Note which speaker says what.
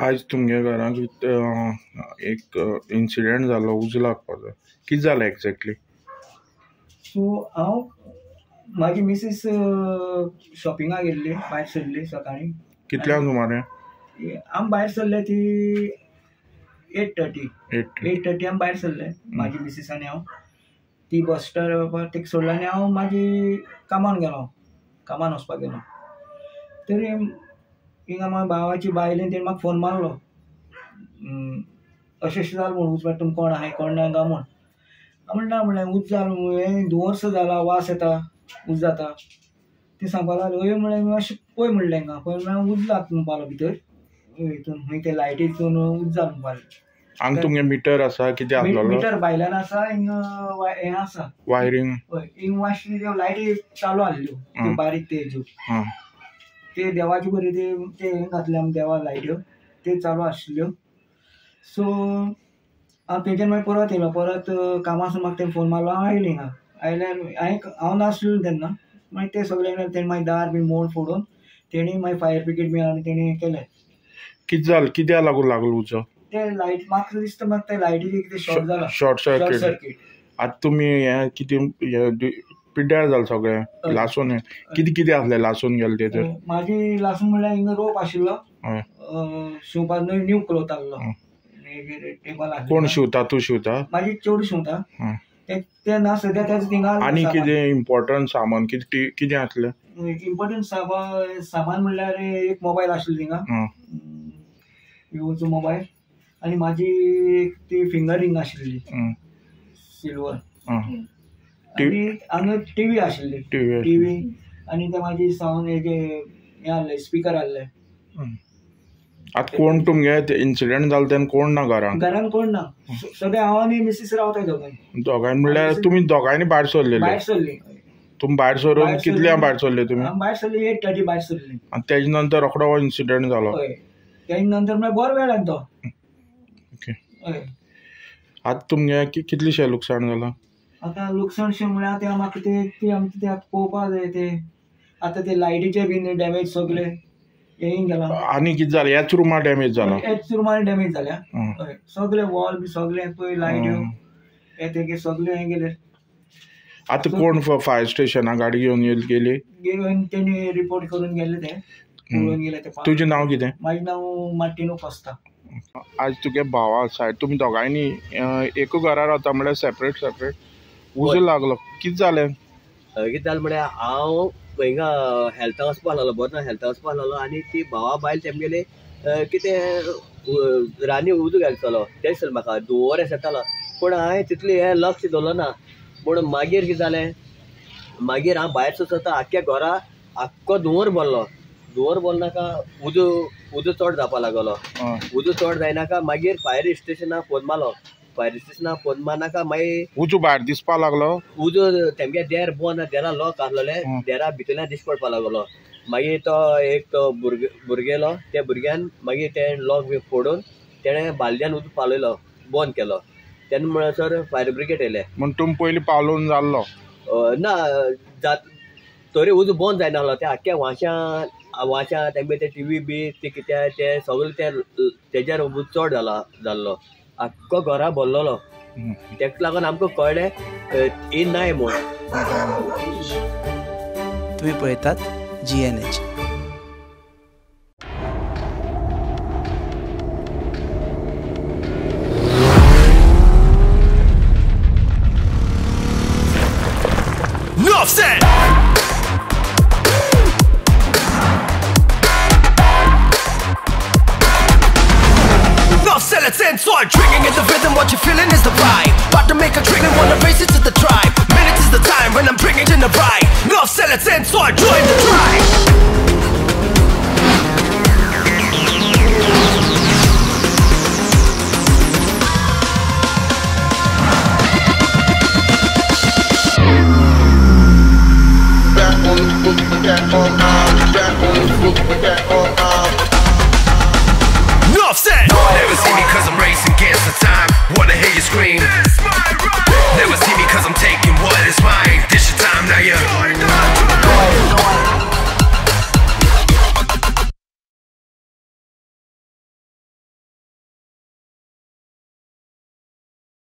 Speaker 1: आज तुमगे घरांत एक इन्सिडंट जालो उजो लागपाचो, कितें जालें एग्जॅक्टली?
Speaker 2: सो हांव म्हाजी मिसीस शॉपिंगाक गेल्ली, भायर सरली सकाळीं.
Speaker 1: कितल्यांक सुमारे?
Speaker 2: आमी भायर सरले ती 8:30. 8:30 आमी भायर सरले, म्हाजी मिसीस आनी हांव. ती बस स्टॉपार ताका सोडला आनी हांव मागीर कामान गेलो, कामान वचपाक गेलो. तरी हिंगा म्हाज्या भावाची बायलेन तेणें म्हाका फोन मारलो, अशें अशें जालें म्हूण उजवाड तुमी कोण आहाय कोण ना काय म्हूण. हांव म्हणलें ना म्हणलें उज जालें हें धुंवर जाला, वास येता, उज जाता. ती सांगपाक लागली हय म्हणलें मातशें पळय म्हणलें हिंगा पळय म्हणल्यार उज जाता म्हणपाक लागलो भितर हितून खंय ते लायटीतून उज जाता म्हणपाक लागली.
Speaker 1: हांगा तुमगे मिटर आसा कितें आसलेलो?
Speaker 2: मिटर भायल्यान आसा, हिंगा हें आसा
Speaker 1: वायरींग.
Speaker 2: हय हिंगा मातशी त्यो लायटी चालू आसल्यो त्यो बारीक तेज्यो, ते देवाचे बरी ते हें घातले आमी देवा लायट्यो त्यो चालू आशिल्ल्यो. सो हांव तेजेर मागीर परत येयलो, परत कामासून म्हाका तेणें फोन मारलो, हांव आयलें हिंगा. आयल्यार हांवें हांव नासलेलो तेन्ना, मागीर ते सगळे तेणें मागीर दार बी मोड फोडून तेणी मागीर फायर ब्रिगेड बी हाडून तेणी केलें.
Speaker 1: कितें जालें, कित्याक लागून लागलो उजो?
Speaker 2: ते लायट म्हाका दिसता म्हाका ते लायटीचें कितें शॉर्ट जाला,
Speaker 1: शॉर्ट सर्कीट. आतां तुमी हें कितें पिड्ड्यार जालें सगळें लासून, कितें कितें आसलें लासून गेलें तेजेर?
Speaker 2: म्हाजी लासून म्हणल्यार हिंगा रोप आशिल्लो, शिंवपाक न्यू क्लोथ आहलो, टेबल आसलें.
Speaker 1: कोण शिंवता? तूं शिंवता?
Speaker 2: म्हाजी चेडूं शिंवता. ते ना सद्या तेच थिंगा.
Speaker 1: आनी कितें इम्पॉर्टंट सामान कितें कितें आसलें?
Speaker 2: इम्पॉर्टंट सामान म्हणल्यार एक मोबायल आशिल्लो थिंगा, विवोचो मोबायल, आनी म्हाजी ती फिंगर रिंग आशिल्ली सिल्वर, आनी हांगा टिवी आशिल्ली, टिवी आनी ते म्हाजी सावंड हेजे हें आहले स्पिकर आहले.
Speaker 1: आतां कोण तुमगे इन्सिडंट जालो तेन्ना कोण ना घरान?
Speaker 2: घरान कोण ना, सगळे हांव आनी मिसीस रावताय दोगांय.
Speaker 1: दोगांय म्हणल्यार तुमी दोगांयनी भायर सरलेले?
Speaker 2: भायर सरली.
Speaker 1: तुमी भायर सरून कितल्यांक भायर सरले तुमी?
Speaker 2: भायर सरली 8:30 भायर सरली.
Speaker 1: आनी तेजे नंतर रोखडो इन्सिडंट जालो?
Speaker 2: हय, तेजे नंतर म्हळ्यार बरो वेळ आनी तो.
Speaker 1: ओके, आतां तुमगे कितलेशें लुकसाण जालां?
Speaker 2: आतां लुकसाणशें म्हळ्यार तें म्हाका तें आमचें तें पळोवपाक जाय. तें आतां ते लायटीचे बीन डॅमेज सगळे हें गेलां.
Speaker 1: आनी कितें जालें? ह्याच रुमार डॅमेज जाला?
Speaker 2: ह्याच रुमार डॅमेज जाल्या, हय. सगळे वॉल बी सगळे पळय लायट्यो हे तेगे सगळे हें गेले.
Speaker 1: आतां कोण फायर स्टेशना गाडी घेवन गेली?
Speaker 2: घेवन तेणी रिपोर्ट करून गेले, ते पळोवन गेले. ते
Speaker 1: तुजें नांव कितें?
Speaker 2: म्हाजें नांव मार्टिनो कोस्ता.
Speaker 1: आज तुगे भावा सायड तुमी दोगांयनी एकू घरा रावता म्हणल्यार सेपरेट सेपरेट उजो लागलो, कितें जालें?
Speaker 3: कितें जालें म्हळ्यार हांव हिंगा हेल्थाक वचपाक लागलो, बरो ना हेल्थाक वचपाक लागलो, आनी ती भावा बायल तेमगेले कितें रानी उजो घालतलो तें दिसलें म्हाका, धुंवर येतालो, पूण हांवें तितलें हें लक्ष दवरलो ना. पूण मागीर कितें जालें, मागीर हांव भायर सरता आख्ख्या घरा आख्खो धुंवर भरलो, धुंवर भरलो नाका उजो उजो चड जावपाक लागलो, उजो चड जायनाका मागीर फायर स्टेशनाक फोन मारलो, फायर स्टेशनाक फोन मारनाका मागीर
Speaker 1: उजो भायर दिसपाक लागलो,
Speaker 3: उजो तेमगे देर बंद, देरा लॉक आसलेले, देरा भितरल्यान दिश्टी पडपाक लागलो. मागीर तो एक तो भुरगेलो, त्या भुरग्यान मागीर तें लॉक बी फोडून तेणें बालद्यान उजो पालयलो, बंद केलो. तेन्ना म्हणसर फायर ब्रिगेड येयले.
Speaker 1: म्हण तुमी पयलीं पावलोवन जाल्लो?
Speaker 3: ना जात तरी उजो बंद जायना आसलो, ते आख्ख्या वांश्यां वांश्यां तेमगे ते टिवी बी ते कितें ते सगळें ते तेजेर उजो चड जाला जाल्लो, आख्खो घरा भरलेलो. तेका लागून आमकां कळ्ळें ही नाय म्हूण.
Speaker 4: तुमी पळयतात GNH.
Speaker 5: Start drinking in the rhythm, what you're feeling is the vibe. About to make a drink and wanna race it to the tribe. Minutes is the time when I'm bringing in the ride. North Sellers and start join the tribe.
Speaker 6: Back on the book with that on, back on the book with that on.
Speaker 5: North Set. No one ever see me cause I'm racing against the time. Wanna hear you scream,